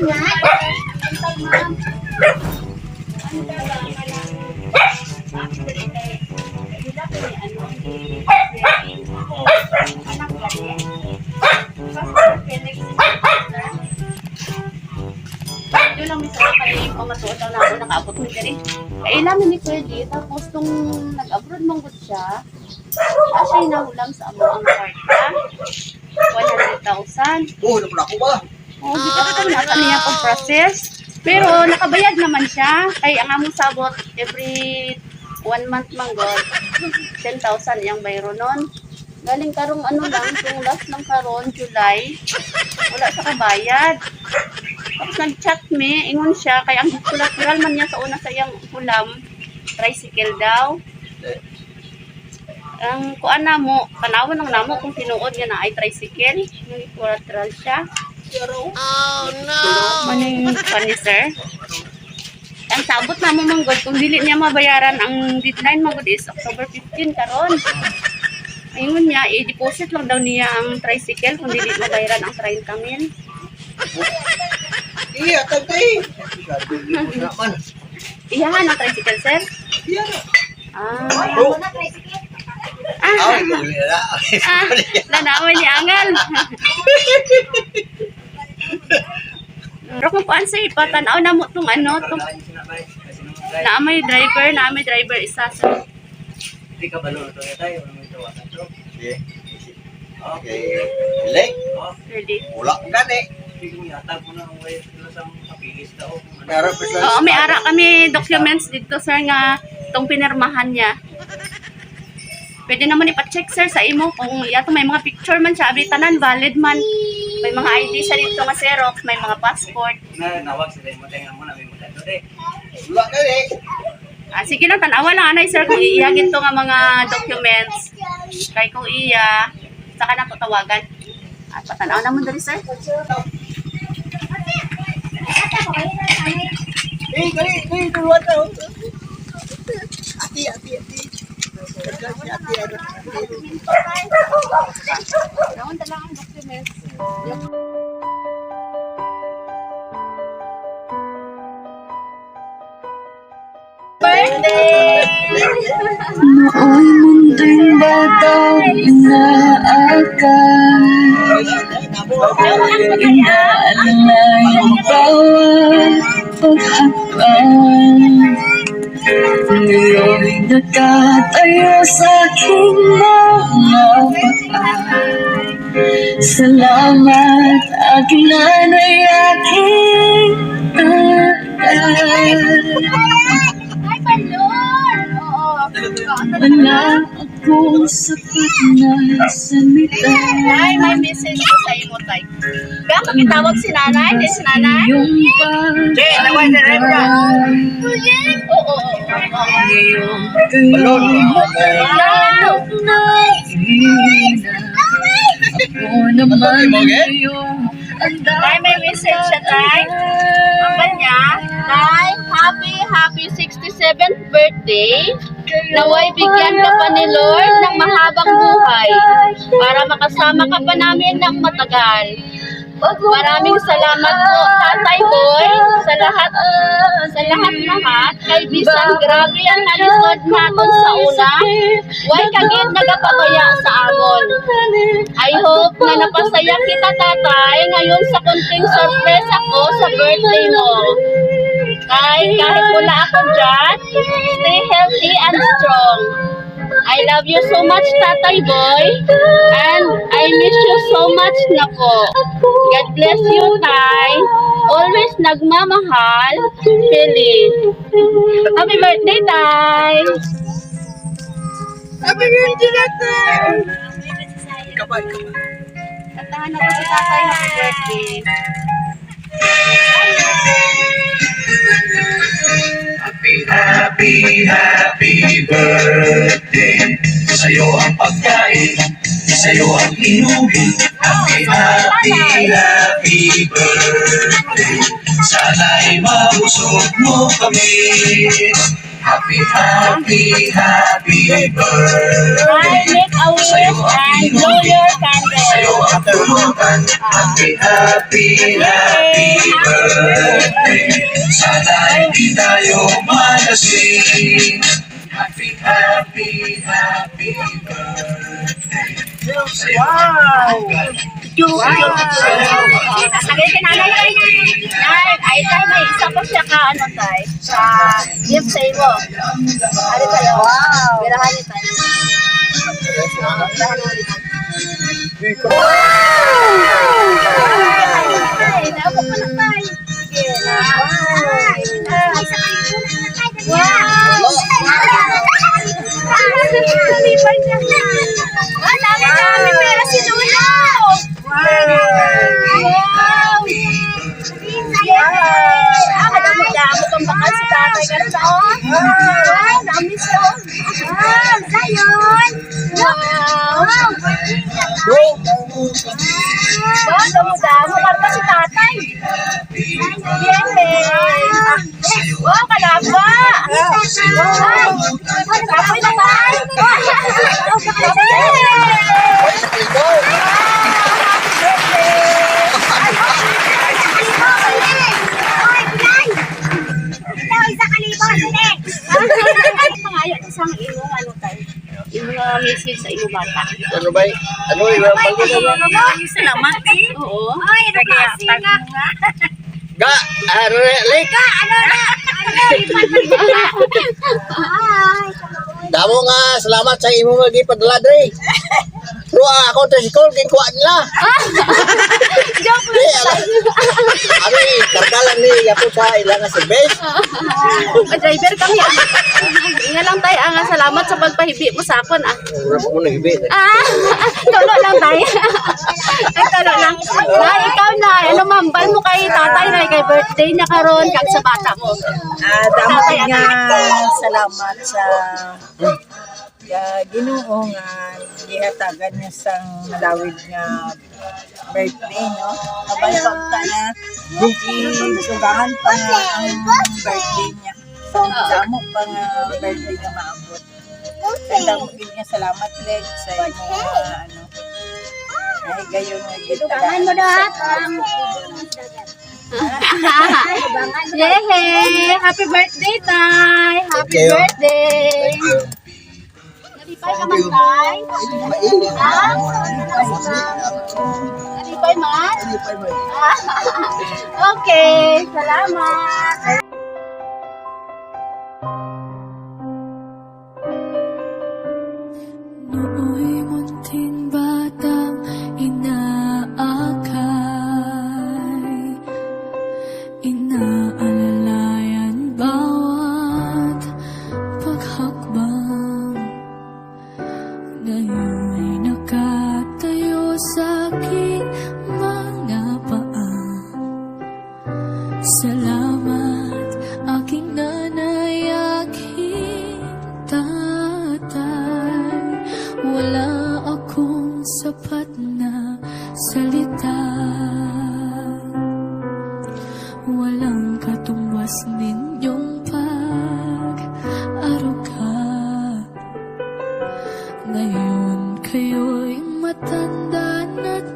Buntag, ma'am. Ano ba ba ang kanang actually kay nila kay ano ni anak gani? Pastor Felix, sir. Doon lang mismo kay pamatuod lang na ako nakaabot mi diri. Kay namin ni Pwede, tapos nung nag-abroad man gud siya, siya nahulam sa amo ang kwarta. 100,000. Oh, naku ako ba? Oo, di ka pa na niya pag-process. Pero nakabayad naman siya. Kay ang among sabot every one month man god. 10,000 iyang bayro nun. Galing karong ano lang, itong last lang karon July, wala siya kabayad. Tapos nag-chat me, ingon siya, kay ang collateral man niya sa una sa iyang hulam, tricycle daw. Ang kuan na mo, tanawan lang namo kung tinuod nga na ay tricycle, may collateral siya. Maning pani, sir. Ang sabot na mo manggod kung dili niya mabayaran, ang deadline manggod is October 15 karon. Ayun niya, i-deposit lang daw niya ang tricycle kung dili mabayaran ang 30 mil. Iya, tagtay. Naman. Iyahan ang tricycle, sir? Iya. Ah. Oh. Ah, Ay, muli na. ah, nanaway ni Angal. Pero kung kuan sir, ipatanaw na mo tong ano, tong na may driver isa, sir. Hindi ka balo to tayo, ano may tawagan to? Sige. Okay. Lek, Ready. wala ko gani. Hindi ko yatag mo na ang way sila sa mga kapilis daw. Pero pa Oo, may ara kami documents dito, sir, nga tong pinirmahan niya. Pwede naman ipa-check, sir, sa imo kung yato may mga picture man siya, abi tanan valid man. May mga ID siya dito nga Xerox, may mga passport. Na nawag sila mo tayo mo na may magkado de. Wala gani. Ah, sige lang, tanawa lang anay, sir, kung iya ginto nga mga documents. Kay kung iya, saka na tawagan. At patanaw naman dali, sir. Eh, kali, kali, duluan na. Ati, ati, ati. Ati, ati, ati. Naon lang ang documents. Birthday! Nooy munting batang inaakay, Inaalay ang bawat paghakbang. Ngayon'y nakatayo sa aking mga paa. Salamat, aking nanay, aking tatay. Ay, balon! Oo. Wala akong sapat na salita. Tay, may message ko sa imo, Tay. Ga, makitawag si nanay? Di si nanay? Iyong Che, nawag na rin ka. Oo. Ngayong kayo'y Wow! na ina. Ako naman ngayong ang Tay, may message siya, Tay. Ang kanya, Tay, happy, happy 67th birthday. Naway bigyan ka pa ni Lord ng mahabang buhay para makasama ka pa namin ng matagal. Maraming salamat po, Tatay Boy, sa lahat lahat. Kay bisan grabe ang nalisod naton sa una, way kagid nagapabaya sa amon. I hope na napasaya kita, Tatay, ngayon sa konting sorpresa ko sa birthday mo. Tay, kahit wala ako dyan, stay healthy and strong. I love you so much, Tatay Boy. And I miss you so much na po. God bless you, Tay. Always nagmamahal, Philly. Happy birthday, Tay! Happy birthday natin! Ikaw pa, ikaw pa. Kantahan natin si Tatay, happy birthday. Happy, happy, happy birthday. Sa'yo ang pagkain, sa'yo ang inumin. Happy, happy, happy birthday. Sana'y mabusog mo kami. Happy, happy, happy I birthday. make a wish and blow your candle. Sa'yo ang pulutan. Happy, happy, happy birthday. Sana hindi tayo malasing. Happy, happy, happy birthday. Sa'yo ang pulutan. Sagay kay nanay kay Nay, ay tay, may isa pa siya ka ano tay. Sa gift sa imo. Ano tayo? Wow. Birahan ni tay. Birahan mo dito. Ay, naako pa na tay. Sige na. Wow. Nalipay siya. Ah, dami-dami pera si Lolo. Wow! Yes! Ah, kadamo-damo kang bakal si tatay karon oh. Wow, dami siya. Oh. Wow, sayon. Wow. Wow, damo-damo karta si tatay. Yes! Wow, kalaba. Ay, kapoy na tayo. Yes! Pangayo sa isang imong ano tayo. Imong message sa imong bata. Ano ba? Ano yung Salamat eh. Oo. Ga, ano lek. Damo nga salamat sa imo nga gipadala dre. Pero ang ako tricycle gikuha nila. Joke Di, ala. Ami, karga lang ni yapo sa ilang nga service. Driver kami ah. Inga lang tayo ah, nga salamat sa pagpahibi mo sa akon ah. Wala pa mo naghibi. Ah, tulo lang tayo. Ay, tulo lang. Nay, ikaw na. Ano mambal mo kay tatay na kay birthday niya karon kag sa bata mo. Ah, damo nga salamat sa Ginoo nga gihatagan niya sang malawig nga birthday, no? Kabay pa ta na gisugahan pa nga ang birthday niya. Damo pa nga birthday nga maabot. Ang damo gid nga salamat leg sa imo nga ano. Ay gayon nga gid. mo Yehey! Happy birthday, Tay! Happy Thank you. birthday! Thank you. Nalipay ka man, Tay? Mainit. Ha? Nalipay man? Okay, salamat! Nooy munting batang inaakay, inaalalayan bawat paghakbang. Ngayon'y nakatayo sa aking mga paa. Salamat aking nanay, aking tatay. Wala akong sapat na salita. Walang katumbas ninyong pag-aruga. Ngayon kayo'y matanda na't